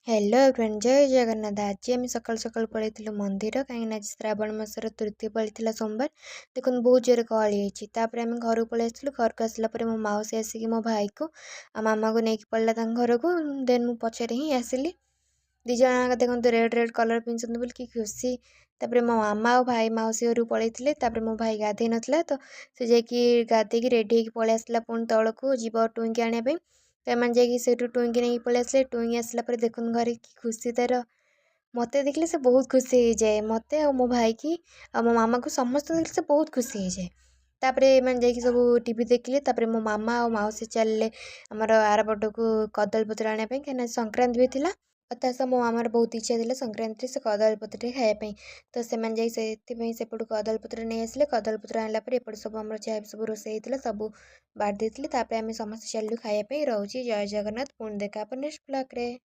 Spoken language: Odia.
ହ୍ୟାଲୋ ଫ୍ରେଣ୍ଡ, ଜୟ ଜଗନ୍ନାଥ। ଆଜି ଆମେ ସକାଳୁ ସକାଳୁ ପଳେଇଥିଲୁ ମନ୍ଦିର, କାହିଁକିନା ଆଜି ଶ୍ରାବଣ ମାସର ତୃତୀୟ ପାଳି ଥିଲା, ସୋମବାର। ଦେଖନ୍ତୁ, ବହୁତ ଜୋରେ ଗହଳି ହେଇଛି। ତାପରେ ଆମେ ଘରକୁ ପଳେଇ ଆସିଥିଲୁ। ଘରକୁ ଆସିଲା ପରେ ମୋ ମାଉସୀ ଆସିକି ମୋ ଭାଇକୁ ଆଉ ମାମାକୁ ନେଇକି ପଳେଇଲା ତାଙ୍କ ଘରକୁ। ଦେନ୍ ମୁଁ ପଛରେ ହିଁ ଆସିଲି। ଦୁଇ ଜଣ ଯାକ ଦେଖନ୍ତୁ, ରେଡ଼୍ ରେଡ଼୍ କଲର୍ ପିନ୍ଧୁଛନ୍ତି ବୋଲି କି ଖୁସି। ତାପରେ ମୋ ମାମା ଆଉ ଭାଇ ମାଉସୀ ଘରକୁ ପଳେଇଥିଲେ। ତାପରେ ମୋ ଭାଇ ଗାଧେଇ ନଥିଲା, ତ ସେ ଯାଇକି ଗାଧେଇକି ରେଡ଼ି ହେଇକି ପଳେଇ ଆସିଲା। ପୁଣି ତଳକୁ ଯିବ ଟୁଇଁକି ଆଣିବା ପାଇଁ। ତ ଏମାନେ ଯାଇକି ସେଇଠୁ ଟୁଇଁକି ନେଇକି ପଳେଇ ଆସିଲେ। ଟୁଇଁକି ଆସିଲା ପରେ ଦେଖନ୍ତୁ, ଘରେ କି ଖୁସି ତା'ର। ମୋତେ ଦେଖିଲେ ସେ ବହୁତ ଖୁସି ହେଇଯାଏ। ମୋତେ ଆଉ ମୋ ଭାଇକି ଆଉ ମୋ ମାମାକୁ, ସମସ୍ତଙ୍କୁ ଦେଖିଲେ ସେ ବହୁତ ଖୁସି ହେଇଯାଏ। ତାପରେ ଏମାନେ ଯାଇକି ସବୁ ଟିଭି ଦେଖିଲେ। ତାପରେ ମୋ ମାମା ଆଉ ମାଉସୀ ଚାଲିଲେ ଆମର ଆରପଟକୁ କଦଳୀପତ୍ର ଆଣିବା ପାଇଁ, କାହିଁକିନା ସଂକ୍ରାନ୍ତି ବି ଥିଲା। ଆଉ ତା ସହ ମୋ ମାମାର ବହୁତ ଇଚ୍ଛା ଥିଲା ସଂକ୍ରାନ୍ତିରେ ସେ କଦଳୀପତ୍ରରେ ଖାଇବା ପାଇଁ। ତ ସେମାନେ ଯାଇ ସେଥିପାଇଁ ସେପଟୁ କଦଳୀପତ୍ର ନେଇ ଆସିଲେ। କଦଳୀପତ୍ର ଆଣିଲା ପରେ ଏପଟେ ସବୁ ଆମର ଯାହା ସବୁ ରୋଷେଇ ହେଇଥିଲା, ସବୁ ବାଢ଼ି ଦେଇଥିଲେ। ତାପରେ ଆମେ ସମସ୍ତେ ଚାଲିଲୁ ଖାଇବା ପାଇଁ। ରହୁଛି, ଜୟ ଜଗନ୍ନାଥ। ପୁଣି ଦେଖା ହେବ ନେକ୍ସଟ ବ୍ଲଗ୍ରେ।